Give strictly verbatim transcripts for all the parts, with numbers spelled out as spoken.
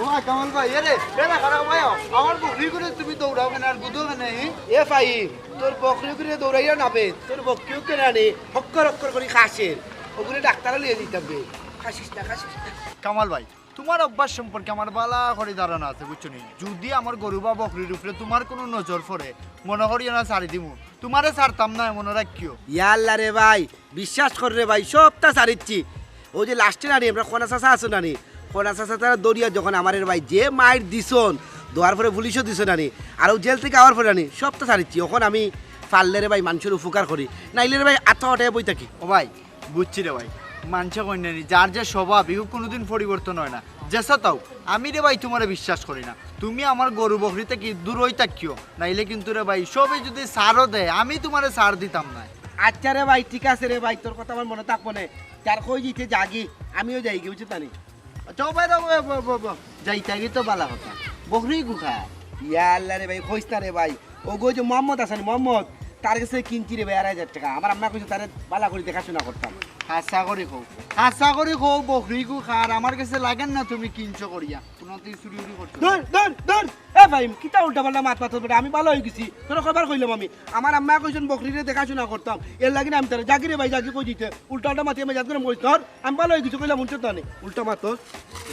ও ভাই, কামাল ভাই, এরে, এরে, খারাপ ভাই, আমার বকরিগুরে তুমি দৌড়াও কেনে আর গুদো কেনে, হি? এ ফাহিম, তোর বকরিগুরে দৌড়াইয়া না বে, তোর বকরিও কেনে আনি, হক্কর হক্কর করি খাসের। ওগুরে ডাক্তারে লইয়া দিতাম বে। খাসিস না, খাসিস না। কামাল ভাই, তুমার অভ্যাস সম্পর্কে আমার ভালা করি ধারণা আছে, বুঝছো নি? যুদি আমার গরু বা বকরির উপরে তুমার কুনু নজর পড়ে, মনো করিও না ছাড়ি দিমু। তুমারে ছাড়তাম না, মনো রাখিও। ইয়া আল্লাহ রে ভাই, বিশ্বাস কর রে ভাই, সবতা ছাড়িচ্ছি। অউ যে লাস্টে নানি, আমরা কনা চাচা আছো নানি, কনা চাচা তারা দৌড়িয়া যখন আমারে রে ভাই যে মাইর দিছন, দেওয়ার পরে পুলিশও দিছন নানি, আর অউ জেল থাকি আওয়ার পরে নানি, সবতা ছাড়িচ্ছি। অখন আমি পারলে রে ভাই মানষর উপকার করি, নাইলে রে ভাই আতো আটায় বই থাকি। ও ভাই, বুঝছি রে ভাই, মানষে কইন নানি, যার যে স্বভাব, ইগু কুনুদিন পরিবর্তন অয় না। যেছা তাও, আমি রে ভাই তুমারে বিশ্বাস করি না। তুমি আমার গরু বকরি থাকি দূরই থাকিও, নাইলে কিন্তু রে ভাই সবে যুদি ছাড়ও দেয়, আমি তুমারে ছাড় দিতাম না। আচ্ছা রে ভাই, ঠিক আছে রে ভাই, তোর কথা আমার মনো থাকবো নে। যার কই যাইতে যাগি, আমিও যাইগি, বুঝছো তানি? আচ্ছা, ও ভাই, ও ভাই, ও ভাই, ও ভাই, যাইতাগি তো ভালা কথা। বকরিগু কার? ইয়া আল্লাহ রে ভাই, কইস না রে ভাই। অগু যে মোহাম্মদ আছে নি, মোহাম্মদ, তার গেছে কিনছি রে ভাই আড়াই হাজার টেকা। আমার আম্মায় কইছে তারে ভালা করি দেখাশুনা করতাম। হাছা করি কও, হাছা করি কও, বকরিগু কার? আমার গেছে লাগের না তুমি কিনছো করিয়া। কুনুদিন চুরি উরি করছো? ধুর, ধুর, ধুর। এ ভাই, কিতা উল্টা পাল্টা মাত মাতস বেটা? আমি ভালা অই গেছি। তোরে কয়বার কইলাম আমি? আমার আম্মায় কইছন বকরিরে দেখাশুনা করতাম। এরলাগি না আমি তারে, যাগি রে ভাই, যাগি কই দিতে। উল্টা উল্টা মাতিয়া মেজাজ গরম করিস না। ধুর, আমি ভালা অই গেছি, কইলাম, হুনছস তো নি? উল্টা মাতস।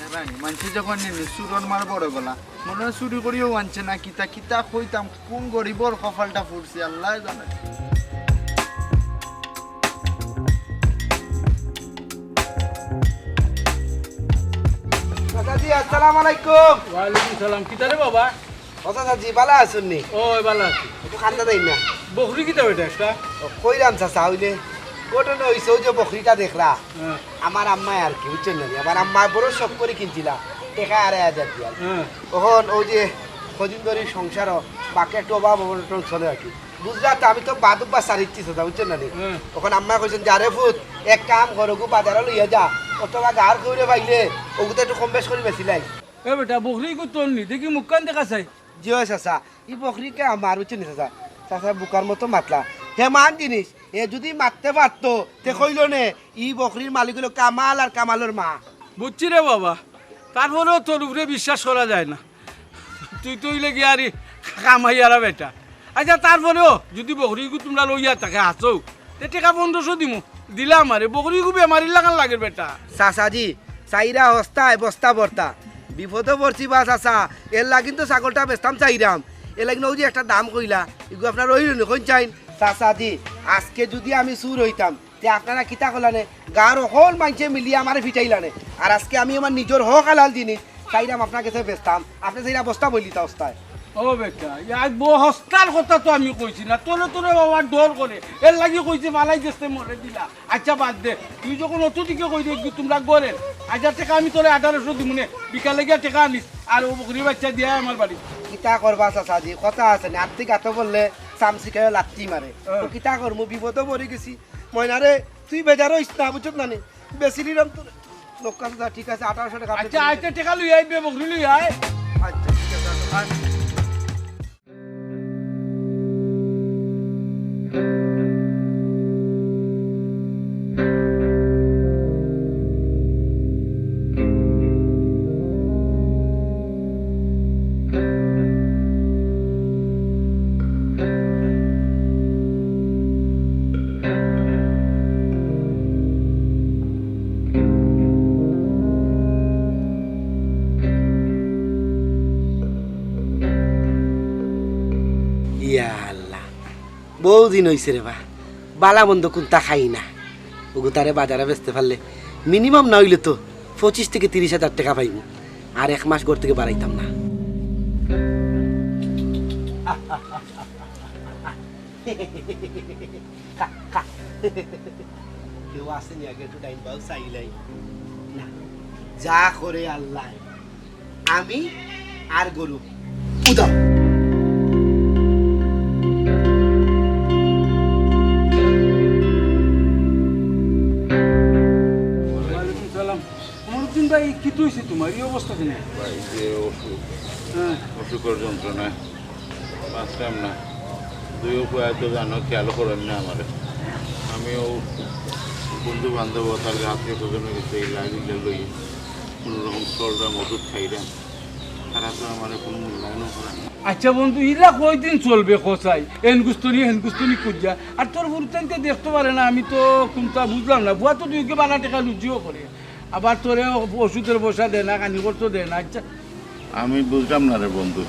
এ ভাই, মানষে যখন নিনি চুরর মার বড় গলা, মনো অয় চুরি করিও আনছে না, কিতা কিতা কইতাম, কুন গরিবর কপালটা ফুটছে, আল্লায় জানে। চাচাজি, আসসালামু আলাইকুম। ওয়ালাইকুম সালাম। কিতা রে বাবা? ও চাচাজি, ভালা আছইন নি? অয়, ভালা আছি। একটু কান্দা দেইন না। বকরি কিতা বেটা একটা? ও, কইরাম চাচা, অইলে ঘটনা অইছে, অউ যে বকরিটা দেখরা, হ্যাঁ। আমার আম্মায় আর কি, বুঝছইন না নি? আমার আম্মায় বড় শখ করি কিনছিলা, টেকা আড়াই হাজার দিয়া। হ্যাঁ। অখন অউ যে কদিন ধরি সংসারো বাকি একটু অভাব অনটন চলে আর কি। বুঝলা তো, আমি তো বাদ অভ্যাস ছাড়িচ্ছি চাচা, বুঝছইন না নি? হ্যাঁ। অখন আম্মায় কইছন যে, "আরে ফুত, এক কাম কর, অগু বাজারো লইয়া যা, অথবা গাঁওর কেউরে পাইলে অগুতে একটু কম বেশ করি বেচিলাই।" এ বেটা, বকরিগু তোর নি, দেখি মুখখান দেখা চাই। জি অয় চাচা, ই বকরিগু আমার, বুঝছইন নি চাচা? চাচা বুকার মতো মাতলা। হেমান জিনিস, এ যুদি মাততে পারতো, তে কইলো নে, ই বকরির মালিক অইলো কামাল আর কামালর মা। বুঝছি রে বাবা, তারপরেও তোর উপরে বিশ্বাস করা যায় না। তুই তো অইলে গিয়া আরি কামাইয়ারা বেটা। আচ্ছা, তারপরেও যুদি বকরিগু তুমরা লইয়া থাকে আছো, তে টেকা পনরোশো দিমু, দিলা আমারে, বকরিগু বেমারির লাখান লাগের বেটা। চাচাজি, চাইরা হস্তায় বস্তা ভর্তা। বিপদো পড়ছি বা চাচা, এরলাগিন তো ছাগলটা বেচতাম চাইরাম। এরলাগিন অউ যে একটা দাম কইলা, ইগু আপনার অইলো নি, কইন চাইন? চাচাজি, আজকে যুদি আমি চুর অইতাম, তে আপনারা কিতা করলা নে? গাঁওর হকল মাইনষে মিলিয়া আমারে ফিটাইলা নে। আর আজকে আমি আমার নিজর হক হালাল জিনিস চাইরাম আপনার গেছে বেচতাম, আপনে চাইরা বস্তা বইলিতা হস্তায়। ও বেটা, ইয়া বউ হস্তার কথা তো আমি কইছি না, তোরে তোরে বাবা ডর করে, এরলাগি কইছি ফালাই দেস্তে মরে দিলা। আচ্ছা বাদ দে, তুই যখন অত দিকে কই দেখবি তুমরা ঘরের, আচ্ছা টেকা আমি তোরে আঠারোশো দিমুনে, বিকালে গিয়া টেকা আনিস, আর অউ বকরি বাইচ্চা দিয়া আমার বাড়ি। কিতা করবা চাচাজি, কথা আছে নি, আত্তি গাতো বললে চামচিকায়ও লাত্তি মারে। হ্যাঁ। তো কিতা করমু, বিপদো পড়ি গেছি। ময়না রে, তুই বেজার অইস না, বুঝছত না নি? বেচিলিরাম তো। লোক কাছে যা, ঠিক আছে, আঠারোশো টেকা আপনি আচ্ছা, দিন। আচ্ছা, টেকা লই আইবে, বকরি লই আয়। আচ্ছা, ঠিক আছে, আচ্ছা, আচ্ছা। ইয়া আল্লাহ, বউত দিন অইছে রে বা, বালা মন্দ কুন্তা খাই না। অগুতারে বাজারে বেচতে পারলে minimum না অইলে তো পঁচিশ থাকি তিরিশ হাজার টেকা পাইমু। আর এক মাস ঘর থাকি বারাইতাম না। খা, খা। কেউ আছে নি আগে একটু ডাইন বাউ চাইলাই? না। যা করে আল্লাহ। আমি আর গরু। উদা। ওয়ালাইকুম সালাম। কমরুদ্দিন ভাই, কিতা অইছে তুমার? ই অবস্থা কেনে? ভাই, যে অসুখ, হ্যাঁ। অসুখর যন্ত্রণায় বাঁচতাম না। দুইও পুয়ায় তো জানো, খেয়াল করইন না আমারে। আমিও বন্ধু বান্ধব, তার আত্মীয় স্বজনের গেছে এই লাইন লই কোনো রকম চলরাম, ওষুধ খাইরাম। তারা তো আমারে কুনু মূল্যায়নও করে না। আচ্ছা বন্ধু, ইলা কয়দিন চলবে কছাই? এন গুস্তনি, হেন গুস্তনি খুঁজিয়া। আর তোর ফুরুতাইন্তে দেখতো পারে না, আমি তো কুনতা বুঝলাম না। ফুয়া তো দুইগে বালা টেকা রুজিও করে, আবার তোরে ওষুধর পয়সা দেয় না, খানি খরচও দেয় না। আচ্ছা, আমি বুঝলাম না রে বন্ধু,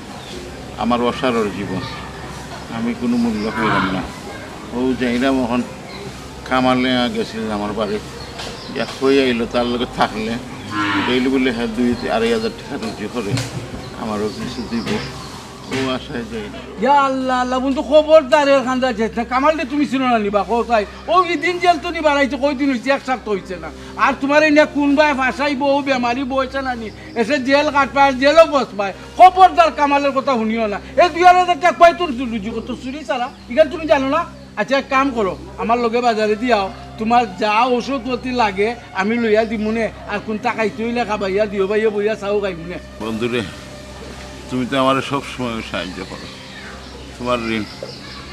আমার অসারর জীবন, আমি কুনু মূল্য পাইলাম না। অউ যাইরাম অখন কামালে গেছিল আমার বাড়ি, যা কই আইলো তার লগে থাকলে, ডেইলি বুলে হে দুই আড়াই হাজার টেকা রুজি করে, আমারও কিছু দিবো, অউ আশায় যাই না। ইয়া আল্লাহ, আল্লাহ, বন্ধু, খবরদার এর কান্দা যাইছ না। কামালরে তুমি চিনো না নি বা, কও চাই। অউ ইদিন জেল তো নি বাড়াইছে, কয়দিন অইছে? এক সপ্তাহ অইছে না। আর তুমারে নিয়া কুনবায় ফাঁসাইবো, অউ বেমারি বইছে না নি? এসে জেল কাটবায়, আর জেলও বসবায়। খবরদার কামালর কথা হুনিও না। এ দুই আড়াই হাজার টেকা কয়দিন রুজি করতো চুরি ছাড়া? ইখান তুমি জানো না? আচ্ছা, এক কাম করো, আমার লগে বাজারেদি আও, তুমার যা ঔষধ পাতি লাগে আমি লইয়া দিমুনে, আর কুনতা খাইতে অইলে খাবাইয়া দিও, বাইয়ে বইয়া চাও খাইমুনে। বন্ধুরে, তুমি তো আমারে সব সময় সাহায্য করো, তুমার ঋণ,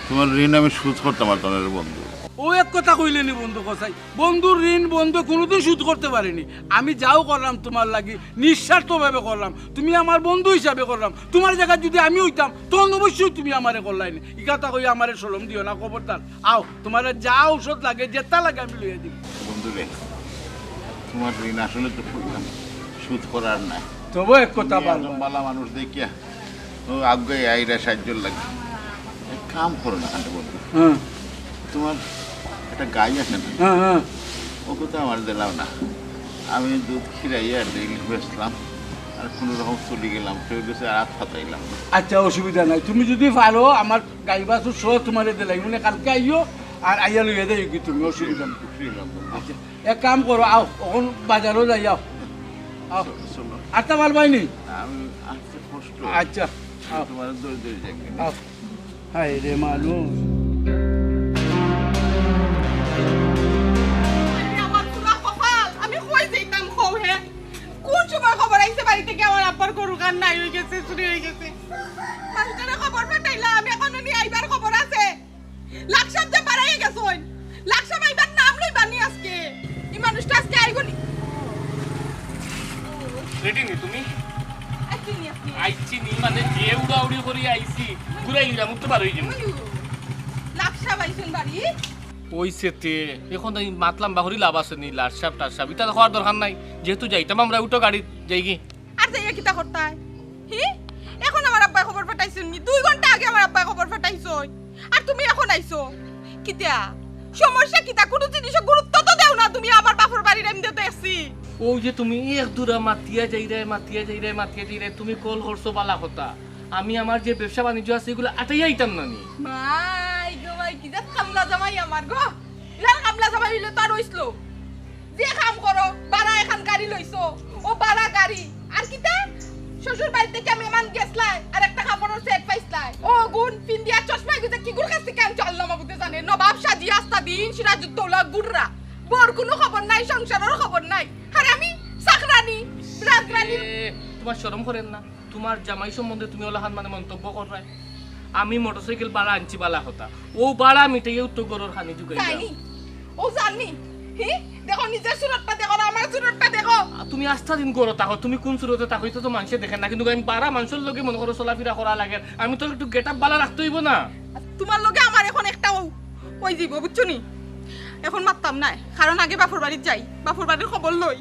তুমার ঋণ আমি শোধ করতাম পারতাম না রে বন্ধু। অউ এক কথা কইলে নি বন্ধু কছাই, বন্ধুর ঋণ বন্ধু কুনুদিন শোধ করতে পারে নি। আমি যাও করলাম তুমার লাগি, নিঃস্বার্থভাবে করলাম, তুমি আমার বন্ধু হিসাবে করলাম। তুমার জাগাত যুদি আমি অইতাম, তখন অবশ্যই তুমি আমারে করলায় নি। ই কথা কইয়া আমারে শরম দিও না, খবরদার। আও, তুমারে যা ঔষধ লাগে, যেতা লাগে আমি লইয়া দিমু। বন্ধুরে, তুমার ঋণ আসলে তো কইলাম, শোধ করার নাই। তবু এক কথা তুমি একজন বারবার। বালা মানুষ দেখিয়া অউ আগে আইরা সাহায্যর লাগি। এক কাম করো না কেনে বন্ধু, হ্যাঁ। তুমার একটা গাই আছে না? হ্যাঁ, হ্যাঁ। অগু তো আমারে দিলাও না, আমি দুধ খিরাইয়া ডেইলি বেচলাম, আর কুনু রকম চলি গেলাম, কেউর গেছে আর আত পাতাইলাম না। আচ্ছা, অসুবিধা নাই, তুমি যুদি পারো আমার গাই বাছুর সহ তুমারে দিলাইমুনে, কালকে আইও, আর আইয়া লইয়া যাইওগি তুমি, অসুবিধা নাই। খুশি হইলাম বন্ধু। আচ্ছা, এক কাম করো, আও, অখন বাজারো যাই, আও। আও। চলো, চলো। আটতা পারবায় নি? আমি আটতে কষ্ট। আচ্ছা, আও। তুমারে ধরি ধরি যাই। আও। হায় রে মানুষ। আরে আমার পুরা কপাল, আমি কই যাইতাম কও হে? কুন সময় খবর আইছে বাড়ি থাকি আমার আব্বার গরু গান নাই অইগেছে, চুরি অইগেছে? মাস্টারে খবর পাঠাইলা, আমি অখন নি আইবার খবর আছে। লাকসাব যে বাড়াইয়া গেছইন, লাকসাব আইবার নাম লইবা নি আজকে। ই মানুষটা আজকে আইবো নি? রেডি নি তুমি? আইছি নি আপনি? আইছি নি মানে যে উড়াউড়ি করি আইছি, ঘুরাই নিলাম, উঠতে পারো এই যে। ওই, লাকসাব আইছইন বাড়ি? অইছে তে, অখন এই মাত লাম্বা করি লাভ আছে নি, লাকসাব টাকসাব, ইতা তো কওয়ার দরকার নাই, যেহেতু যাইতাম আমরা, উঠো গাড়িত, যাইগি। আর যাইয়া কিতা করতায়? হি? অখন আমার আব্বায় খবর পাঠাইছইন নি? দুই ঘন্টা আগে আমার আব্বায় খবর পাঠাইছইন। আর তুমি অখন আইছো? কিতা? সমস্যা কিতা? কুনু জিনিসো গুরুত্ব তো দেও না তুমি, আমার বাপর বাড়ির এমনে তো আছি। অউ যে তুমি এক দুরা মাতিয়া যাইরায়, মাতিয়া যাইরায়, মাতিয়া যাইরায়, তুমি কল করছো বালা কথা। আমি আমার যে ব্যবসা বাণিজ্য আছে ইগুলা আটাইয়া আইতাম না নি। মাই গো মাই, কি জাত কামলা জামাই আমার গো। ইলার কামলা জামাই অইলে তো আর অইছলো। যে কাম করো, ভাড়া এখান গাড়ি লইছো, অউ ভাড়া গাড়ি। আর কিতা? শ্বশুর বাড়ি থাকি মেহমান গেছলায়, আর একটা কাপড়র সেট পাইছলায়। অগুন ফিন্দিয়া চশমা গুজা কিগুর কাছ থাকি আনছো আল্লাহ মাবুদে জানে। নবাব সাজিয়া আস্তা দিন সিরাজউদ্দৌলা ঘুররা। বউর কুনু খবর নাই, সংসারর খবর নাই। আর আমি চাকরানি, রাজরানি। এ, তুমার শরম করের না? তুমার জামাই সম্বন্ধে তুমি অলাখান মানে মন্তব্য কররায়? আমি মোটরসাইকেল ভাড়া আনছি বালা কথা, অউ ভাড়া মিটাইয়া উত্তর ঘরর খানি জুগাইলাম। তাই নি? অউ জানি? হি? দেখো নিজর সুরতটা দেখো না, আমার সুরতটা দেখো। আ, তুমি আস্তা দিন ঘরো থাকো, তুমি কুন সুরতে থাকো ইতা তো মানষে দেখের না, কিন্তু আমি ভাড়া মানষর লগে মনো করো চলাফিরা করা লাগের, আমি তো একটু গেটআপ বালা রাখতে অইবো না? তুমার লগে আমার অখন একটা অউ, অইযিবো, বুঝছো নি? অখন মাততাম নায়, কারণ আগে বাপর বাড়িত যাই, বাপর বাড়ির খবর লই,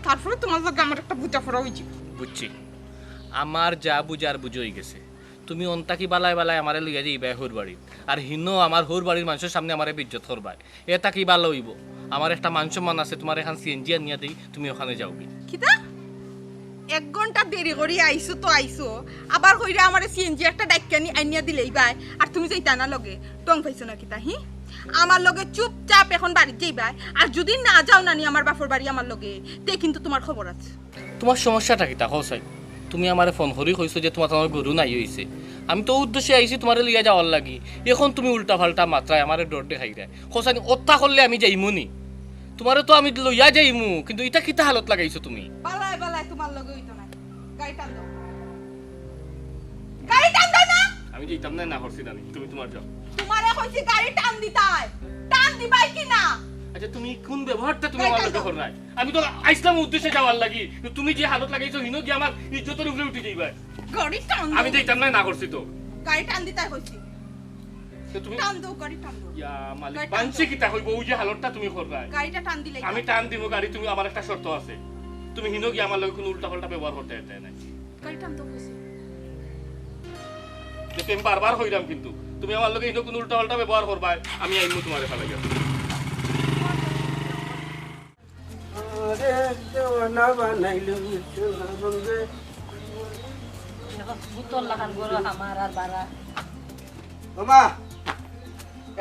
তারপরে তুমার লগে আমার একটা বুঝাপড়া অইযিবো। বুঝছি। আমার যা বুঝার বুঝা অইগেছে। তুমি অন থাকি বালায় বালায় আমারে লইয়া যাইবায় হউর বাড়িত। আর হিনো আমার হউর বাড়ির মানষর সামনে আমারে বেইজ্জত করবায়। এ থাকি বালা অইবো। আমার একটা মান সম্মান আছে, তুমারে এখান সিএনজি আনিয়া দেই, তুমি অখানে যাওগি। কিতা? এক ঘন্টা দেরি করি আইছো তো আইছো, আবার কইরা আমারে সিএনজি একটা ডাকিয়া নি আনিয়া দিলাইবায়, আর তুমি যাইতায় না লগে। ঢং পাইছো না কিতা, হি? আমার লগে চুপচাপ অখন বাড়িত যাইবায়, আর যুদি না যাও না নি আমার বাপর বাড়ি আমার লগে, তে কিন্তু তুমার খবর আছে। তুমার সমস্যাটা কিতা কও চাই? তুমি আমারে ফোন করি কইছো যে তুমার, তুমার গরু নাই অইছে। আমি তো উদ্দেশ্যে আইছি তুমারে লইয়া যাওয়ার লাগি। অখন তুমি উল্টা-পাল্টা মাতরায়, আমারে ডর দেখাইরায়। কও চাই, অতা করলে আমি যাইমু নি? তুমারে তো আমি লইয়া যাইমু, কিন্তু ইতা কিতা হালত লাগাইছো তুমি? বালায় বালায় তুমার লগে অইতো না। গাড়ি টান দেও। গাড়ি টান দেও না। আমি যাইতাম না, না করছি নানি। তুমি তুমার যাও। তুমারে কইছি গাড়ি টান দিতায়। টান দিবায় কি না? আচ্ছা, তুমি কোন ব্যবহারটা তুমি আমার লগে কররায়? আমি তো আইছলাম উদ্দেশ্যে যাওয়ার লাগি, কিন্তু তুমি যে হালত লাগাইছো, হিনো গিয়া আমার ইজ্জতর উপরে উঠি যাইবায়। গাড়ি টান দেও। আমি যাইতাম নায়, না করছি তো। গাড়ি টান দিতায় কইছি। তো তুমি টান দেও, গাড়ি টান দেও। ইয়া মালিক, গাড়ি টান মানষে দেও। কিতা কইবো, ওই যে হালতটা তুমি কররায়? গাড়িটা টান দিলে আমি টান দিমু গাড়ি, তুমি, আমার একটা শর্ত আছে। তুমি হিনো গিয়া আমার লগে কোনো উল্টাপাল্টা ব্যবহার করতে পারতায় নায়। গাড়ি টান দেও কইছি। দেখো, আমি বারবার কইরাম কিন্তু, তুমি আমার লগে ইনো কোনো উল্টাপাল্টা ব্যবহার করবায়, আমি আইমু তোমারে ফালাইয়া। আরে, দেওয়ানা বানাইলো, বুঝছো না, বন্ধু? দেখো, ভূতর লাখান গরু আমার আর বাড়া। ও মা,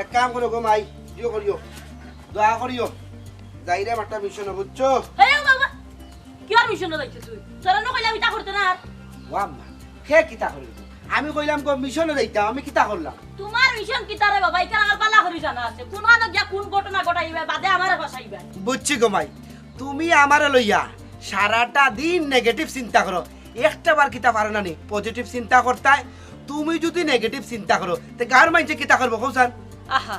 এক কাম করো গো মাই, দিও করিও, দোয়া করিও, যাইরাম একটা মিশনে, বুঝছো? এই ও বাবা, কিওর মিশনে যাইতে তুই? তোরে না কইলাম ইতা করতে না আর। ও আম্মা, হে কিতা করিল? আমি কইলাম গো মিশনে যাইতাম, আমি কিতা করলাম? তোমার মিশন কিতা রে বাবা? ইখান আমার বালা করি জানা আছে। কোন হানো গিয়া কোন ঘটনা ঘটাইবায়, বাদে আমারে ফাঁসাইবায়। বুঝছি গো মাই, তুমি আমারে লইয়া সারাটা দিন নেগেটিভ চিন্তা করো, একটা বার কিতা পারো না নি পজিটিভ চিন্তা করতায়? তুমি যদি নেগেটিভ চিন্তা করো, তে গাঁওর মাইনষে কিতা করবো কও চাইন? আহা,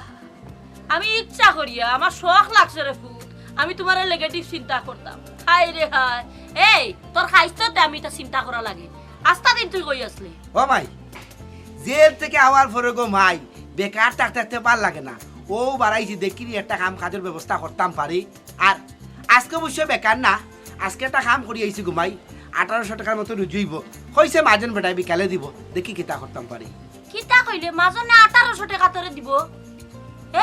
আমি ইচ্ছা করিয়া, আমার শখ লাগছে রে ফুত, আমি তোমারে নেগেটিভ চিন্তা করতাম। হায় রে হায়। এই, তোর খাইছতে আমি ইতা চিন্তা করা লাগে। আস্তা দিন তুই কই আছলি? ও মাই, জেল থেকে আওয়ার পরে গো মাই, বেকার থাকতে থাকতে ভালা লাগে না। ও বাড়াইছি, দেখিনি একটা কাম কাজর ব্যবস্থা করতাম পারি। আর আজকে অবশ্য বেকার না, আজকে একটা কাম করি আইছি গো মাই, আঠারোশো টেকার মতো রুজি অইবো। কইছে মাজন বেটায় বিকালে দিবো, দেখি কিতা করতাম পারি। কিতা কইলে? মাজনে আঠারোশো টেকা তোরে দিবো?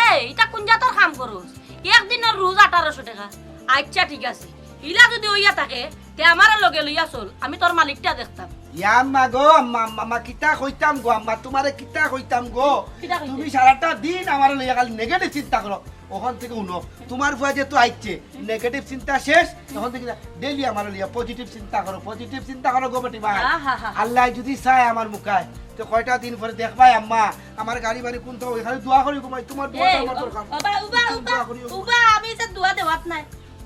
এই, ইতা কুন জাতর কাম করস? একদিনর রুজ আঠারোশো টেকা। আইচ্ছা, ঠিক আছে, ইলা যুদি অইয়া থাকে, তে আমারে লগে লইয়া চল, আমি তোর মালিকটা দেখতাম। ইয়া আম্মা গো, আম্মা, আম্মা, আম্মা, কিতা কইতাম গো আম্মা, তুমারে কিতা কইতাম গো? কিতা কইতে? তুমি সারাটা দিন আমারে লইয়া খালি নেগেটিভ চিন্তা করো। অখন থেকে হুনো, তুমার ফুয়া যেহেতু আইছে, নেগেটিভ চিন্তা শেষ, অখন থেকে ডেইলি আমারে লইয়া পজিটিভ চিন্তা করো, পজিটিভ চিন্তা করো গো বেটি ভাই। আহা হা। আল্লায় যুদি চায় আমার মুখায়, তে কয়টা দিন পরে দেখবায় আম্মা, আমার গাড়ি বাড়ি কুনতা অয়, খালি দোয়া করি গো মাই, তুমার দোয়া এই, আমার দরকার। উবা, উবা, তুমি উবা, দোয়া করিও। উবা, আমি যে দোয়া দেওয়াত নাই।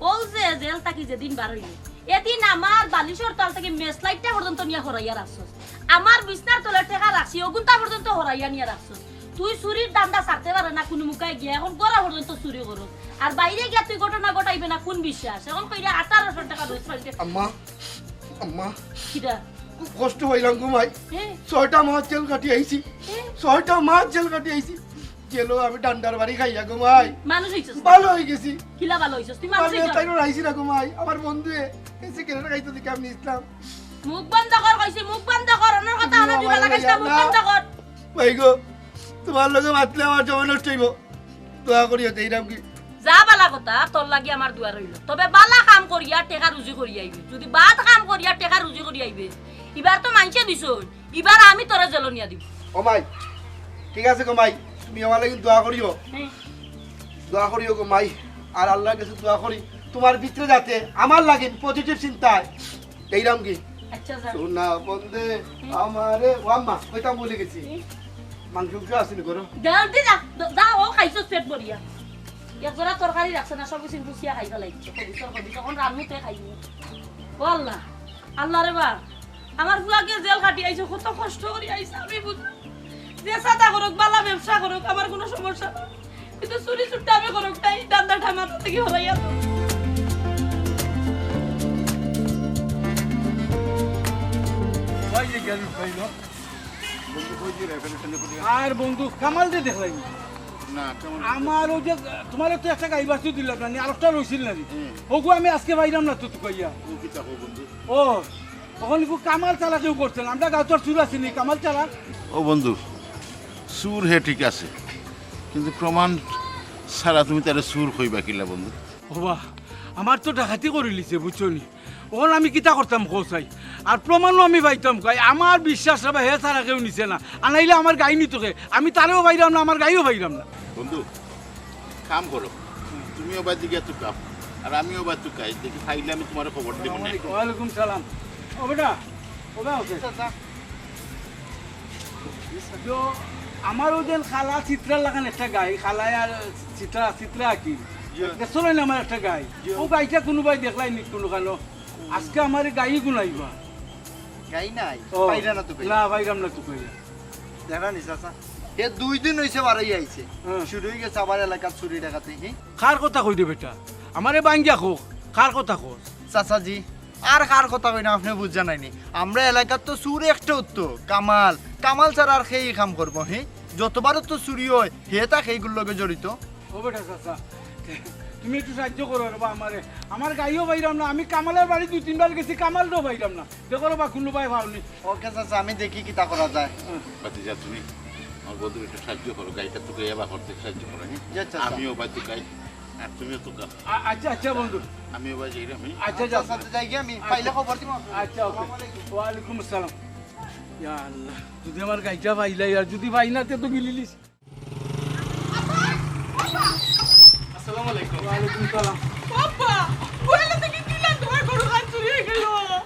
অউ যে জেল থাকি যেদিন বার অইলি, এদিন আমার বালিশর তল থাকি মেসলাইটটা পর্যন্ত নিয়া হরাইয়া রাখছস। আমার বিছনার তলে টেকা রাখছি, অগুনতা পর্যন্ত হরাইয়া নিয়া রাখছস। তুই চুরির ধান্দা ছাড়তে পারে না কুনু মুখায় গিয়া, অখন গড়া পর্যন্ত চুরি করস। আর বাইরে গিয়া তুই ঘটনা ঘটাইবে না, কুন বিশ্বাস? অখন কইরা আঠারোশো টেকা রুজ পাইতে। আম্মা, আম্মা, কিতা? খুব কষ্ট পাইলাম গো মাই। এ? ছয়টা মাস জেল কাটি আইছি। এ? ছয়টা মাস জেল কাটি আইছি। জেলো আমি ডান্ডার বাড়ি খাইয়া গো মাই। মানুষ অইছস? ভালা অইগেছি। কিলা ভালা অইছস? তুই মানুষ অইছস? তাইনও আইছি না গো মাই। আমার বন্ধুয়ে সিগারেট খাইতো দেখি আমি নিছলাম। মুখ বন্ধ কর কইছি, মুখ বন্ধ কর। অনর কথা অনো জুড়া লাগাইছ না, মুখ বন্ধ কর। ভাই গো, তুমার লগে মাতলে আমার সময় নষ্ট অইবো। দোয়া করিও, তে ইরাম কি? যা ভালা কথা, তোর লাগি আমার দোয়া রইলো। তবে ভালা কাম করিয়া টেকা রুজি করি আইবে। যুদি বাদ কাম করিয়া টেকা রুজি করি আইবে, ইবার তো মাইনষে দিছইন, ইবার আমি তোরে জেলো নিয়া দিমু। ও মাই, ঠিক আছে গো মাই, তুমি আমার লাগি দোয়া করিও। হুম। দোয়া করিও গো মাই, আর আল্লার গেছে দোয়া করি, তুমার ভিতরে যাতে আমার লাগি পজিটিভ চিন্তা আয়। এইরাম কি? আচ্ছা, যা। সোনা বন্দে হুম। আমারে, ও আম্মা, কইতাম ভুলি গেছি। হুম। মাংস উংস আছে নি ঘরো? জলদি যা, দ-, যা, ও খাইছস পেট ভরিয়া। এক জোড়া তরকারি রাখছে না, সব কিছু গুছিয়া খাই ফালাইছে। কবি তোর কবি, তখন রান্নুতে খাইনি। ও আল্লাহ, আল্লাহ রে বা, আমার ফুয়াগে জেল কাটি আইছে, কত কষ্ট করি আইছে, আমি বুঝি। যে সাদা করুক, বালা ব্যবসা করুক, আমার কুনু সমস্যা না। কিন্তু চুরি চুট্টা আমি করুক, তাই ধান্দাটা মাথা থাকি হরাইয়া দাও। ওই যে গেল, ভাই, লো। বন্ধু, কই যে রেফারেন্স নিয়ে কোথায়? আর বন্ধু, কামাল যে দেখলাই। না, কামাল আমার ওই যে, তুমারে তো একটা গাই বাস্তু দিলাম না, নি আরেকটা রইছিল না নি? হুম। ওগু আমি আজকে পাইলাম না তো তুকাইয়া। ও কিতা কও বন্ধু? ও, অখন ইগু কামাল চালা কেউ করছে না। আমরা গাঁওর চুর আছি নি, কামাল চালা। ও বন্ধু, চুর হে ঠিক আছে, কিন্তু প্রমাণ ছাড়া তুমি তারে চুর কইবা কিলা বন্ধু? ওবা, আমার তো ডাকাতি করিলিছে, বুঝছো নি? অখন আমি কিতা করতাম কও চাই? আর প্রমাণও আমি পাইতাম কই? আমার বিশ্বাস রে বা, হে ছাড়া কেউ নিছে না। আনাইলে আমার গাই নিতো কে? আমি তারেও পাইলাম না, আমার গাইও পাইলাম না। বন্ধু, কাম করো, তুমিও বাড়িত গিয়া তুকাও, আর আমিও বাড়িত তুকাই, দেখি পাইলে আমি তুমারে খবর দিমু নে। ওয়ালাইকুম সালাম। ও বেটা, ও বেটা, ওকে। তো আমার ওই দিন খালা চিত্রার লাখান একটা গাই, খালায় আর চিত্রা, চিত্রা আর কি। জি। দেখছো না আমার একটা গাই? জি। ও গাইটা কুনুবায় দেখলাই নি কুনুখানো? আজকে আমার এই গাই গুনাইবা। গাই নাই? ও। পাইরা না তুকাইয়া? না, পাইরাম না তুকাইয়া। দেখা নি চাচা? হে দুই দিন অইছে বারইয়া আইছে। হুম। শুরু অই গেছে আবার এলাকাত চুরি ডাকাতি, হি? কার কথা কইরে বেটা? আমারে বাইঙ্গা কও, কার কথা কও? চাচাজি, আর কার কথা কইরাম আপনে বুঝরা নায়নি। আমরা এলাকাত তো চুর একটাউ তো, কামাল। কামাল ছাড়া আর কে ই কাম করবো, হি? যতবার তো চুরি অয়, হে তা হেগুর লগে জড়িত। ও বেটা চাচা, তুমি একটু সাহায্য করো রে বা আমারে। আমার গাইও পাইরাম না, আমি কামালর বাড়ি দুই তিনবার গেছি, কামালরেও পাইরাম না। দেখো রে বা, কুনু বায় পাওনি। ওকে চাচা, আমি দেখি কিতা করা যায়। ভাতিজা, তুমি আমার বন্ধুরে একটু সাহায্য করো, গাইটা তুকাইয়া বার করতে সাহায্য করো, হি? জি, আচ্ছা, আচ্ছা। আমিও বাড়িত গাই, আর তুমিও তুকাও। আ-, আচ্ছা, আচ্ছা বন্ধু। আমিও বাড়িত যাইরাম, হি? আচ্ছা, আচ্ছা, আচ্ছা। যাইগি আমি, আচ্ছা। পাইলে খবর দিমু। আচ্ছা, ওকে। আসসালামু আলাইকুম। ওয়ালাইকুম আসসালাম। ইয়া আল্লাহ, যুদি আমার গাইটা পাইলাই, আর যুদি পাই না, তে তো গিলিলিস। আসসালামু আলাইকুম। ওয়ালাইকুম সালাম। বাবা, গোয়ালা থাকি কিলা তুমার গরু খান চুরি অই গেল?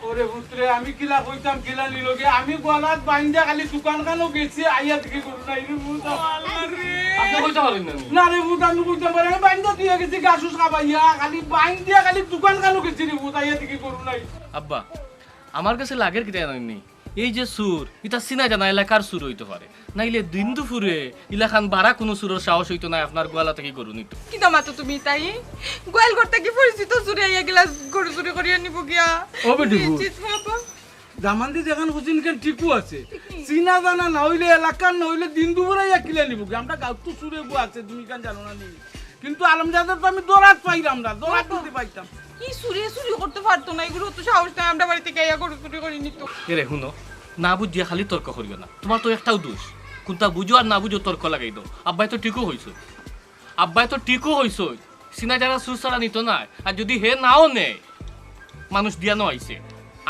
ওরে পুত্রে, আমি কিলা কইতাম, কিলা নিল গি? আমি গোয়ালাত বাইন্দা খালি দোকান খানো গেছি, আইয়া দেখি গরু নাই রে পুত। আল্লাহ রে। আপনে কইতা পারইন না নি? না রে পুত, আমি কইতাম পারি না। আমি বাইন্দা দিয়া গেছি ঘাস উস খাবাইয়া, খালি বাইন্দা খালি দোকান খানো গেছি রে পুত, আইয়া দেখি গরু নাই। আব্বা, আমার গেছে লাগের কিতা জানইন নি? এই যে চুর, ইতা চিনা জানা এলাকার চুর অইতো পারে, নাইলে দিন দুপুরে ইলাখান বারা কুনু চুরর সাহস অইতো নায় আপনার গোয়ালা থাকি গরু নিতো। কিতা মাতো তুমি তাই? গোয়াল ঘর থাকি পরিচিত চুরে আইয়া গেলা গরু চুরি করিয়া নিবো গিয়া। ও বেটি, জি, বাবা। দামান্দি যেখান খুঁজছেন, ইখান ঠিকউ আছে। চিনা জানা না অইলে, এলাকার না অইলে, দিন দুপুরে আইয়া কিলা নিবো গি? আমরা গাঁওত তো চুর এগু আছে, তুমি ইখান জানো না নি? কিন্তু আলমজাদা তো আমি ধরাত পাইরাম না, ধরাত বাবা। যদি পাইতাম। ই চুরে চুরি করতে পারতো না, ইগুর তো সাহস নাই, আমরা বাড়ি থাকি আইয়া গরু চুরি করি নিতো। এরে হুনো, না বুঝিয়া খালি তর্ক করিও না, তুমার তো একটাউ দোষ, কুনতা বুঝো আর না বুঝো তর্ক লাগাই দেও। আব্বায় তো ঠিকউ কইছইন, আব্বায় তো ঠিকউ কইছইন, চিনা জানা চুর ছাড়া নিতো নায়, আর যুদি হে নাও নেয়, মানুষ দিয়া নেওয়াইছে,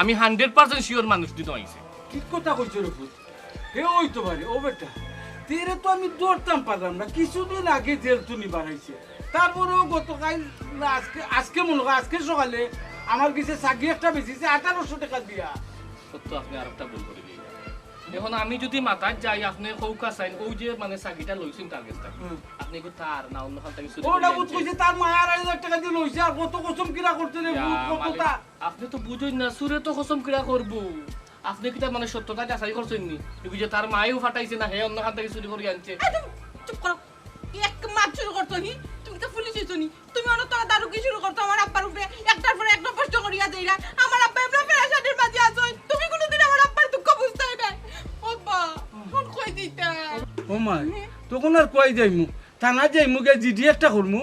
আমি hundred percent sure মানুষ দিয়া নেওয়াইছে। ঠিক কথা কইছো রে পুত। হে অইতো পারে, ও বেটা। তেরে তো আমি ধরতাম পারলাম না, কিছুদিন আগে জেল তুনি বারাইছে। তারপরেও গতকাল না আজকে, আজকে মনো কয়, আজকে সকালে আমার গেছে ছাগি একটা বেচিছে আঠারোশো টেকা দিয়া। সত্য, আপনে আরেকটা ভুল করি দিলা। এখন আমি যুদি মাতাত যাই, আপনে কউক্কা চাইন, অউ যে মানে ছাগিটা লইছইন তার গেছ থাকি, হুম। আপনে ইগু তার না অন্যখান থাকি চুরি করি আনছইন? কইছে তার মায় আড়াই হাজার টেকা দি লইছে, আর কত কসম কিরা করছে রে, ইয়া, কত মালিক। তা আপনে তো বুঝইন না, চুরে তো কসম কিরা করবো। আপনে কিতা মানে সত্যতা যাচাই করছইন নি? ইগু যে তার মায়উ ফাটাইছে না, হে অন্যখান থাকি চুরি করি আনছে। এই, তুমি চুপ করো। এক মাত শুরু করছো নি? তুমি তো পুলিশ অইছো নি? তুমি অনেক তোরা দারুকি শুরু করছো আমার আব্বার উপরে, একটার পরে একটা প্রশ্ন করিয়া দেইরা। আমার আব্বা এমন পেরেশানির মাঝে আছইন, তুমি কুনুদিন আমার আব্বার দুঃখ বুঝতায় নায়। ও আব্বা, ফোন কই দিতা? ও মাই, তখন আর কই যাইমু? থানা যাইমু গিয়া জিডি একটা করমু।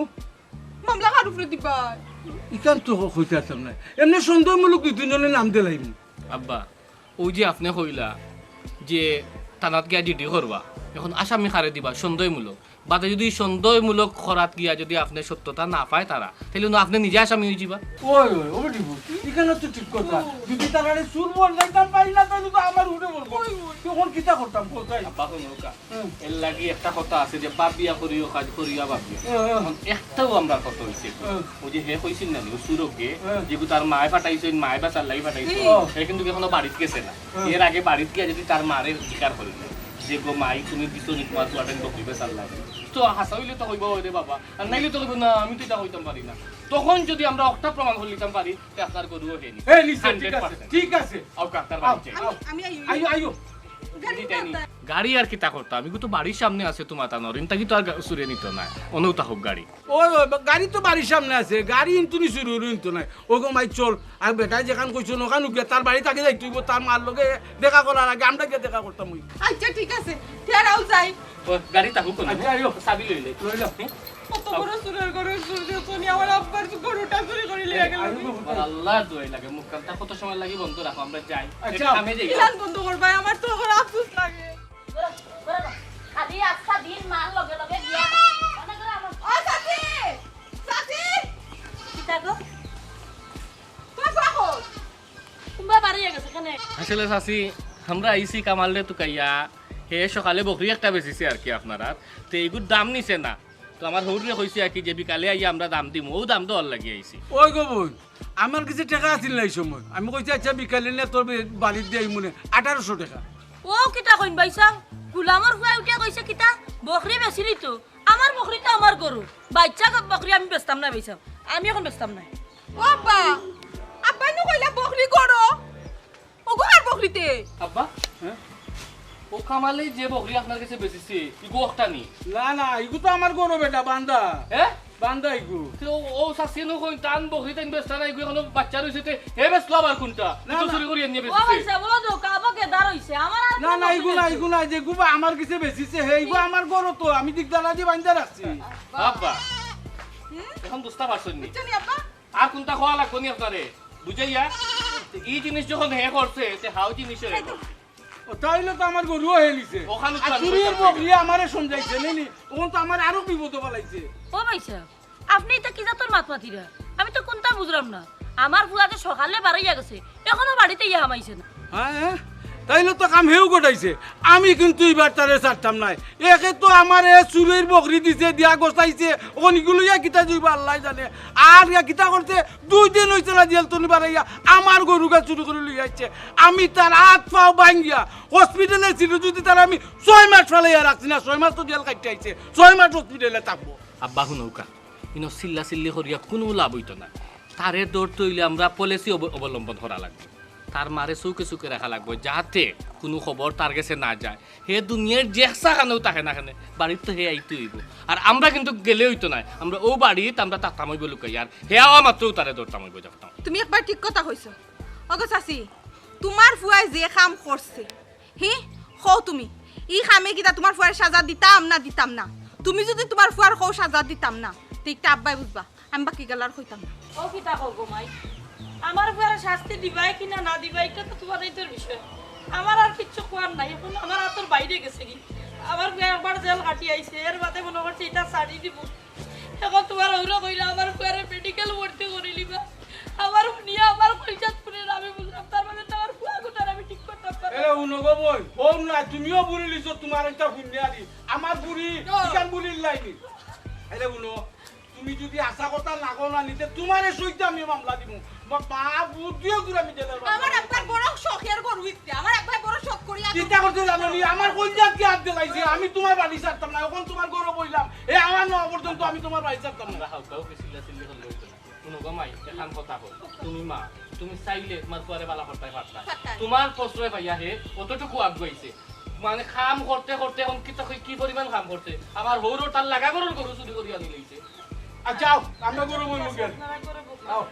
মামলা কার উপরে দিবা? ইখান তো কইতাম না। এমনে সন্দেহমূলক দুই তিনজনর নাম দিলাইমু। আব্বা, অউ যে আপনে কইলা যে থানাত গিয়া জিডি করবা, এখন আসামি কারে দিবা? সন্দেহমূলক। বাদে যুদি সন্দেহমূলক করাত গিয়া যুদি আপনে সত্যতা না পায় তারা, তাইলে নু আপনে নিজে আসামি অইযিবা। ওই, ওই, ওই দিব। ইখান তো ঠিক কথা। যুদি তারারে চুর বল যাইতাম পাই না, তাইলে তো আমার উপরে বলবো। ওই, ওই। তখন কিতা করতাম, কোথায়? আব্বা, হুনো কা। হুম। এর লাগি একটা কথা আছে যে, "বাপ বিয়া করিও কাজ করিয়া বাপ বিয়া।" হুম, হুম। এখন একটাউ আমরার কথা অইছে। হুম। অউ যে হে কইছিল না, অউ চুরকে, হুম। যেগু তার মায় ফাটাইছইন, মায় বেচার লাগি ফাটাইছইন, হুম। হে কিন্তু এখনো বাড়িত গেছে না। হুম। এর আগে বাড়িত গিয়া যুদি তার মারে জিকার করি না, যে, "গো মাই, তুমি দিছো নি তুমার ফুয়াটাইন বকরি বেচার লাগি?" তো হাছা অইলে তো কইবা, "ওরে বাবা," আর নাইলে তো কইবা, "না, আমি তো ইটা কইতাম পারি না।" তখন যুদি আমরা অকটা প্রমাণ করি দিতাম পারি, তে আপনার গরুও হে নিছে। হে নিছে, ঠিক আছে, hundred percent। ঠিক আছে। আও, কাকার বাড়ি আও, যাই। আও। আমি, আমি আইও, আইও, আইও। গাড়ি গাড়ি তাই নি। গাড়ি আর কিতা করতাম? ইগু তো বাড়ির সামনে আছে তুমার তানর। ইন থাকি তো আর গা-, চুরে নিতো নায়। অনউ থাকউক গাড়ি। ওই, ওই, বা-, গাড়ি তো বাড়ির সামনে আছে। গাড়ি ইনতুনি চুরি অইলে ইনতো নায়। ওগো মাই চল। আর বেটায় যেখান কইছইন অখান গিয়া তার বাড়িত আগে যাইতে অইবো। তার মার লগে দেখা করার আগে আমরা গিয়া দেখা করতাম অই। আচ্ছা, ঠিক আছে। তে আর আও যাই। ওই, গাড়ি থাকউক না। আচ্ছা, আইও। চাবি লইলে। লইলাম। হুম? কত বড় চুরর ঘরর চুর দেখছো নি, আমার আব্বার গরুটা চুরি করি লইয়া গেল। আল্লাহর দোয়াই লাগে, মুখখানটা কত সময় লাগি বন্ধ রাখো, আমরা যাই। আচ্ছা। আমি যাই। ইলান বন্ধ করবায়, আমার তো এখন আফসোস লাগে। খালি আজকা দিন মার লগে লগে গিয়া। ও চাচি! চাচি! কিতা গো? তুমার ফুয়া কই? কুনবা বারইয়া গেছে কেনে? আসলে চাচি, আমরা আইছি কামালরে তুকাইয়া, হে সকালে বকরি একটা বেচিছে আর কি আপনারার, তে ইগুর দাম নিছে না। তো আমার হউররে কইছি আর কি যে বিকালে আইয়া আমরা দাম দিমু, অউ দাম দেওয়ার লাগি আইছি। ওই গো বইন, আমার গেছে টেকা আছিল না ই সময়। আমি কইছি, "আচ্ছা, বিকালে নে তোর বে-, বাড়িত দিয়া আইমু নে।" আঠারোশো টেকা। ও কিতা কইন ভাইসাব? গুলামর ফুয়ায় উঠিয়া কইছে কিতা? বকরি বেচিলি তো? আমার বকরি তো আমার গরু। বাইচ্চা বকরি আমি বেচতাম না ভাইসাব। আমি এখন বেচতাম না। ও আব্বা, আব্বায় নু কইলা বকরি গরু। ওগু কার বকরি তে? আব্বা, হ্যাঁ? ও কামালে যে বকরি আপনার গেছে বেচিছে, ইগু অকটা নি? না, না, ইগু তো আমার গরু বেটা, বান্দা। এ? বান্দা ইগু। তে ও, ও চাচিয়ে নু কইন, তান বকরি তাইন বেচতা না, ইগু এখনো বাইচ্চা রইছে, তে হে বেচলো আবার কুনটা? না, ইগু তো না। চুরি করি আনিয়া ও বেচিছে। ভাই সাহেব, ও তো কাবা গেদার হইছে, আমার আর না, কোনো না, বকরি ইগু না, নাই। ইগু না, যেগু বা আমার গেছে বেচিছে, হে ইগু আমার গরু তো, আমি দিগদারাদি বাইন্দা রাখছি। আব্বা, হুম? এখন বুঝতা পারছইন নি? বুঝছো নি আব্বা? আর কুনটা কওয়া লাগবো নি আপনারে? বুঝাইয়া? ই জিনিস যখন হে করছে, তে হাউ জিনিসও হে করছে। ও, তাইলে তো আমার গরুও হে নিছে। ওখানে তো আর আমি চুরির কইতাম বকরিয়ে আমারে সমঝাইছে, নি, নি? ওখান তো আমার আরো বিপদে ফালাইছে। ও ভাই সাহেব, আপনি ইতা কি জাতর মাত মাতিরা? আমি তো কুনটা বুঝলাম না। আমার ফুয়া যে সকালে বাড়াইয়া গেছে, এখনো বাড়িত ইয়া হামাইছে না। হ্যাঁ, হ্যাঁ। তাইলে তো কাম হেউ ঘটাইছে। আমি কিন্তু ইবার তারে ছাড়তাম নায়। একে তো আমারে চুরির বকরি দিছে, দিয়া গছাইছে, অখন ইগু লইয়া কিতা যাইবো আল্লায় জানে। আর ইয়া কিতা করছে, দুই দিন অইছে না জেল তনি বাড়াইয়া আমার গরুগা চুরি করি লইয়া আইছে। আমি তার আত পাও ভাঙ্গিয়া হসপিটালে ছিল, যদি তারে আমি ছয় মাস ফালাইয়া রাখছি না, ছয় মাস তো জেল খাটিয়া আইছে, ছয় মাস হসপিটালে থাকবো। আব্বা হুনউক্কা, ইনো চিল্লা চিল্লি করিয়া কুনু লাভ অইতো না। তারে ধরতে অইলে আমরা পলিসি অব-, অবলম্বন করা লাগবো। তার মারে চউখে চউখে রাখা লাগবো, যাতে কুনু খবর তার গেছে না যায়। হে দুনিয়ার যে হাছা খানেও থাকে না কেনে, বাড়িত তো হে আইতে অইবো। আর আমরা কিন্তু গেলে অইতো নায়, আমরা অউ বাড়িত আমরা থাকতাম অইবো লুকাইয়া, আর হে আওয়া মাত্রউ তারে ধরতাম অইবো, দেখতাম। তুমি একবার ঠিক কথা কইছো। ওগো চাচি, তুমার ফুয়ায় যে কাম করছে, হি, কও তুমি, ই কামে কিতা তুমার ফুয়ারে সাজা দিতাম না দিতাম না? তুমি যুদি তুমার ফুয়ারে কও সাজা দিতাম না, তে ইটা আব্বায় বুঝবা, আমি বাকি গালার কইতাম না। ও কিতা কও গো মাই, আমার ফুয়ারে শাস্তি দিবায় কি না না দিবায়, ইটা তো তুমার আইন্তর বিষয়, আমার আর কিচ্ছু কওয়ার নাই। অখন আমার আতর বাইরে গেছেগি, আমার ফুয়া একবার জেল খাটি আইছে, এর বাদে মনো করছে ইটা ছাড়ি দিবো। অখন তুমার অউরে কইলা আমার ফুয়ারে মেডিকেল ভর্তি করিলিবা। আমার নিয়া আমার কইজাত ফুরের আমি বুঝলাম, তার মানে তো আমার ফুয়া গুতার আমি ঠিক করতাম পারলাম। এরে হুনো গো বইন, হুন না, তুমিও বুড়ি লিছো, তুমার একটা হুনিয়া দি। আমার বুড়ি, ইখান বুড়ির লাইনি। এরে হুনো, তুমি যুদি হাছা কথা না কও না নি, তে তুমারে সইতে আমি মামলা দিমু। মা-, মা, বুদ্ধিও দূর আমি জেলের বাচ্চা। আমার আব্বার বড় শখের গরু ইকটা, আমার আব্বায় বড় শখ করি আদর কিতা করতে জানো নি? আমার কইজাত কি আত দিলাইছে? আমি তুমার বাড়ি ছাড়তাম না, অখন তুমার গরু বইলাম। এ আমার না পর্যন্ত আমি তুমার বাড়ি ছাড়তাম না। আমরা হালকাও কি চিল্লা চিল্লি করলে অইতো না। হুনো গো মাই, এখান কথা কই। তুমি মা, তুমি চাইলে তুমার ফুয়ারে বালা করতায় পারতায়। পারতায়। তুমার প্রশ্রয় পাইয়া হে অতটুকু আগুয়াইছে। মানে কাম করতে করতে অখন কিতা কই, কি পরিমাণ কাম করছে। আমার হউরর তার লাগা গরুর গরু চুরি করি আনি লইছে। আচ্ছা, আও, আমরা গরু বইমু গিয়া। আও।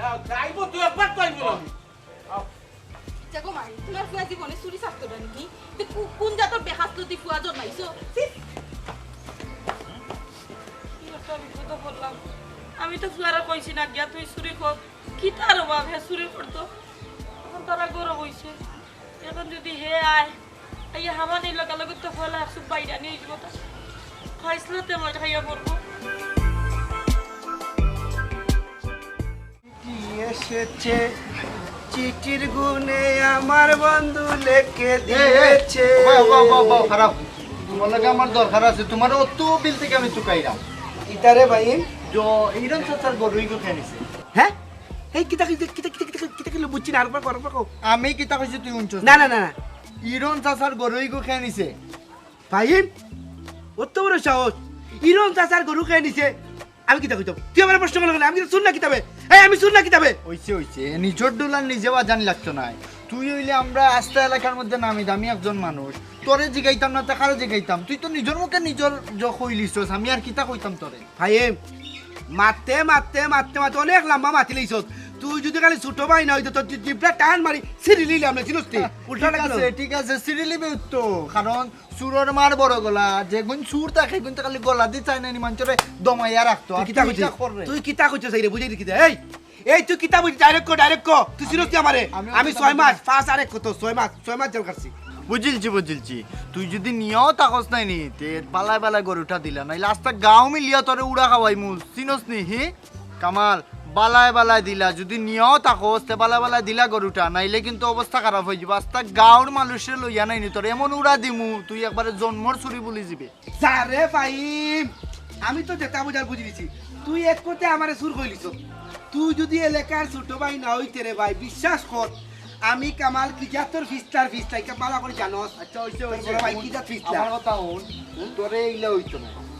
আও, যাইবো তুই একবার তো আইবো না। আও। দেখো মাই, তুমার ফুয়া জীবনে চুরি ছাড়তো না নি? তে কু-, কুন জাতর বেখাসলতি ফুয়া জন্মাইছো? ছি! কি একটা বিপদো পড়লাম। আমি তো ফুয়ারে কইছি না গিয়া তুই চুরি কর। কিতার অভাব হে চুরি করতো? অখন তারা গরু বইছে। অখন যুদি হে আয়, আইয়া হামানির লগে লগে তো ফলা এক চুপ বাইরা নিয়া আইবো তা। খাইছলতে মইত খাইয়া পড়বো। চিঠি এসেছে, চিঠির গুণে আমার বন্ধু লেখে এই, এই, দিয়েছে। ওবা, ওবা, ওবা, ওবা, খারাপ। তুমার লগে আমার দরকার আছে, তুমারে অত বিল থাকি আমি তুকাইরাম। ইতারে ভাই? জ-, ইরন চাচার গরু ইগু কে নিছে? হ্যাঁ? এই কিতা কইছে, কিতা, কিতা, কিতা, কিতা কইলো বুঝছি না, আরেকবার কও, আরেকবার কও। আমি কিতা কইছি তুই হুনছস? না, না, না, না। ইরন চাচার গরু ইগু কে নিছে? ফাহিম, অত বড় সাহস, ইরন চাচার গরু কে নিছে? আমি কিতা কইতাম? তুই আমারে প্রশ্ন করলে কেনে? আমি কিতা চুর না কিতা বে? এই, আমি চুর না কিতা বে? অইছে, অইছে, নিজর ডুলার নিজে বাজানি লাগতো নায়। তুই অইলে আমরা আস্তা এলাকার মধ্যে নামি দামি একজন মানুষ। তোরে জিগাইতাম না, তে কারে জিগাইতাম? তুই তো নিজর মুখে নিজর জ-, কইলিছস, আমি আর কিতা কইতাম তোরে? ফাহিম, মাততে, মাততে, মাততে, মাততে অনেক লম্বা মাতিলিছস। তুই যুদি খালি ছোট ভাই না অইতে, তোর জি-, জিভটা টান মারি ছিড়িলিলাম না, চিনস নি? উল্টা ঠিক লাগলো। আছে, ঠিক আছে, ছিড়িলিবে তো, কারণ চুরর মার বড় গলা, যেগুন চুর থাকে, হেগুন তো খালি গলাদি চায় না নি, মানষরে দমাইয়া রাখতো। তুই আর কিতা তুই কইছস? ইটা কররে। তুই কিতা কইছস, এই রে, বুঝাই দি কিতা? এই, এই তুই কিতা বুঝছস? Direct ক, direct ক। তুই চিনস নি আমারে? আমি আমি ছয় মাস, পাঁচ আর এক কত, ছয় মাস, ছয় মাস জেল খাটছি। বুঝিলছি, বুঝিলছি। তুই যুদি নিয়াও থাকস নায় নি, তে বালায় বালায় গরুটা দিলা, নাইলে আস্তা গাঁও মিলিয়া তোরে উড়া খাওয়াইমু, চিনস নি, হি? কামাল, বালায় বালায় দিলা, যুদি নিয়াও থাকস, তে বালায় বালায় দিলা গরুটা, নাইলে কিন্তু অবস্থা খারাপ অইযিবো। আস্তা গাঁওর মানষরে লইয়া নায় নি, তোরে এমন উড়া দিমু, তুই একবারে জন্মর চুরি ভুলি যিবে। যা রে ফাহিম, আমি তো যেতা বুঝার বুঝিলিছি, তুই এক কথা আমারে চুর কইলিছস। তুই যুদি এলাকার ছোট ভাই না অইতে রে ভাই, বিশ্বাস কর, আমি কামাল কি জাতর ফিসলার ফিসলা, ইটা বালা করি জানস। আচ্ছা, অইছে, তোর অইছে। বড় ভাই কি জাত ফিসলা? আমার কথা হুন, তোরে ইলা অইতো না।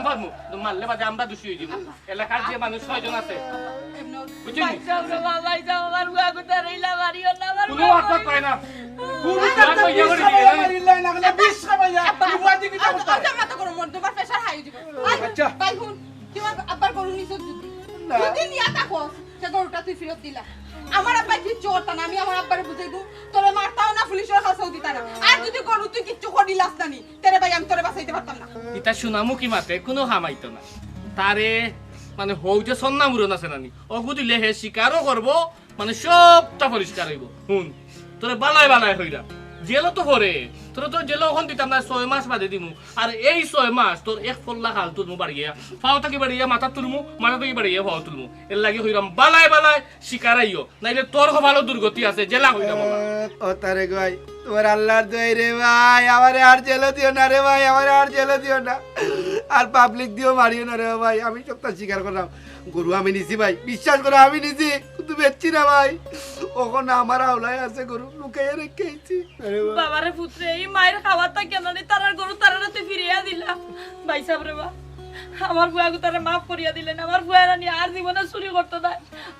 আমরা মারমু, তো মারলে বাদে আমরা দোষী অই যাইমু। এলাকার যে মানুষ ছয়জন আছে, বুঝছনি? বাঁচাও রে বাবা, বাঁচাও, আমার ফুয়া গুতারে ইলা মারিও না, আমার কোনো আফত পায় না। কোনো আফত পায় না। বিশ খাবাইয়া, বিশ খাবাইয়া, তুই বাদ দিবি না কোথায়? আচ্ছা, মাথা গরম মন, তোমার প্রেশার হাই অই যাইবো। আই, আচ্ছা। ভাই হুন, তুই আমার আব্বার গরু নিছস যদি। না। যদি নিয়া থাকস, সে গরুটা তুই ফিরত দিলা। আমার আব্বা কিচ্ছু করতা না, আমি আমার আব্বারে বুঝাই দিমু, তোরে মারতাও না, পুলিশর কাছেও দিতা না। আর যদি গরু তুই কিচ্ছু করিলাস না নি, তেরে ভাই আমি তোরে বাঁচাইতে পারতাম না। ইতা শুনামু কি মাতে, কোনো হামাইতো না। তারে মানে হউ যে সন্না মুরন আছে নানি, অগু দিলে হে স্বীকারও করবো, মানে সবটা পরিষ্কার অইবো। হুন, তোরে বালাই বালাই কইরা, জেলো তো পরে, তোরে তো জেলো অখন দিতাম না, ছয় মাস বাদে দিমু। আর এই ছয় মাস তোর এক পল্লা খাল তুলমু বাড়িয়া, ফাও থাকি বাড়িয়া মাথা তুলমু, মাথা থাকি বাড়িয়া ফাও তুলমু। এর লাগি কইরাম বালাই বালাই স্বীকার আইও, নাইলে তোর কপালো দুর্গতি আছে, জেলা কইরাম বাবা। ও তারেক ভাই, তোমার আল্লাহর দোয়াই রে ভাই, আমারে আর জেলো দিও না রে ভাই, আমারে আর জেলো দিও না। আর পাবলিক দিও মারিও না রে ভাই, আমি সবটা স্বীকার করলাম। গরু আমি নিছি ভাই, বিশ্বাস করো আমি নিছি, কিন্তু বেচছি না ভাই। অখন আমার আওলায় আছে গরু, লুকাইয়া রেখে আইছি। আরে ভাই। বাবারে পুতরে, এই মায়ের খাওয়াতা কেন নি তারার গরু তারারে তুই ফিরিয়া দিলা? ভাই সাহেব রে বা, আমার ফুয়া গুতারে মাফ করিয়া দিলেন, আমার ফুয়া রানী আর জীবনে চুরি করতো না।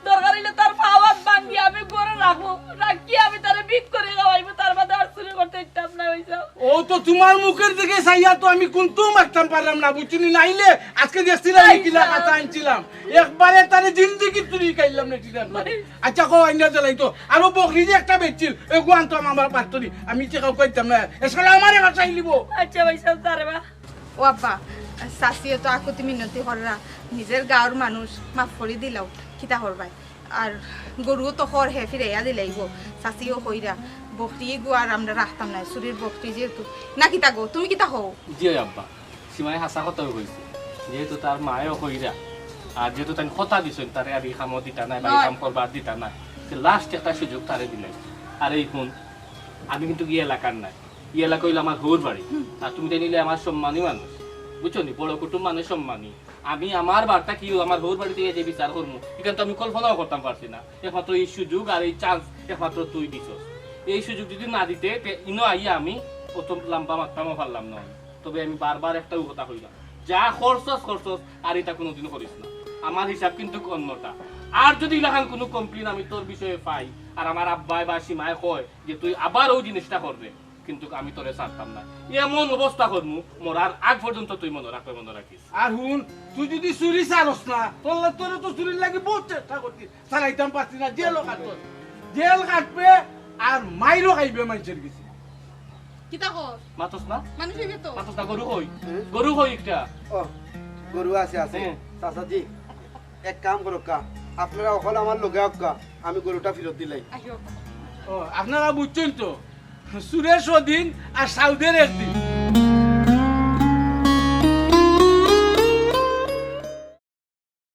দরকার অইলে তার পাওয়াত ভাঙ্গি আমি ঘরে রাখবো, রাখি আমি তারে ভিক করি খাওয়াইবো, তার বাদে আর চুরি করতে ইচ্ছাম না অইছে। ও তো তোমার মুখের দিকে চাইয়া তো আমি কুন্তা মাততাম পারলাম না, বুঝছনি? নাইলে আজকে দেখছিলাম আমি কিলা কথা আনছিলাম, একবারে তারে জিন্দেগি তুলি খাইলাম না, ঠিক আছে? আচ্ছা, কও আইনা জ্বালাই তো, আরো বকরি যে একটা বেচছিল, এগু আনতো আমার পাত্তরি, আমি যে কাউকে দিতাম না, এসকালে আমারে বাঁচাই নিব। আচ্ছা ভাই সাহেব, তারে বা। ও আব্বা, চাচিও তো আকুতি মিনতি কররা, নিজের গাঁওর মানুষ, মাফ করি দিলাও, কিতা করবাই? আর গরুও তো খর হে ফিরাইয়া দিলাইবো, চাচিও কইরা, বকরি গু আর আমরা রাখতাম না, চুরির বকরি যেহেতু। না কিতা গো, তুমি কিতা কও? জি অয় আব্বা, সীমায় হাছা কথাউ কইছে। যেহেতু তার মায়েও কইরা, আর যেহেতু তাইন কথা দিছইন, তারে আর ই কামো দিতা নায়, বা ই কাম করবার দিতা নায়, তে লাস্ট একটা সুযোগ তারে দিলাই। আর এই হুন, আমি কিন্তু ই এলাকার নায়, ই এলাকা অইলো আমার হউর বাড়ি। আর তুমি তাইন অইলে আমার সম্মানী মানুষ, বুঝছো নি? বড় কুটুম মানে সম্মানী। আমি আমার বাড়িটা কি আমার হউর বাড়িত যে বিচার করমু, ইখান তো আমি কল্পনাও করতাম পারছি না। একমাত্র এই সুযোগ আর এই চান্স একমাত্র তুই দিছস। এই সুযোগ যদি না দিতে, তে ইনো আইয়া আমি অত লম্বা মাততামও পারলাম না। তবে আমি বারবার একটাউ কথা কইলাম, যা করছস করছস, আর ইতা কোনোদিনও করিস না। আমার হিসাব কিন্তু অন্যটা। আর যদি ইলাখান কোনো কমপ্লেন আমি তোর বিষয়ে পাই, আর আমার আব্বায় বা সীমায় কয় যে তুই আবার অউ জিনিসটা করবে, কিন্তু আমি তোরে ছাড়তাম না। এমন অবস্থা করমু, মরার আগ পর্যন্ত তুই মনো রাখবে, মনো রাখিস। আর হুন, তুই যুদি চুরি ছাড়স না, তাইলে তোরে তো চুরির লাগি বউত চেষ্টা করছি, ছাড়াইতাম পারছি না, জেলও খাটবে, জেল খাটবে, আর মাইরও খাইবে মাইনষের গেছে। কিতা কর? মাতস না? মানুষ অইবে তো। মাতস না, গরু কই? হুম? গরু কই একটা? ও, গরু আছে, আছে। হুম। চাচাজি, এক কাম করউক্কা, আপনারা অকল আমার লগে আউক্কা, আমি গরুটা ফিরত দিলাই। আইও। ও, আপনারা বুঝছইন তো, চুরের ছয় দিন আর সাউদের এক দিন।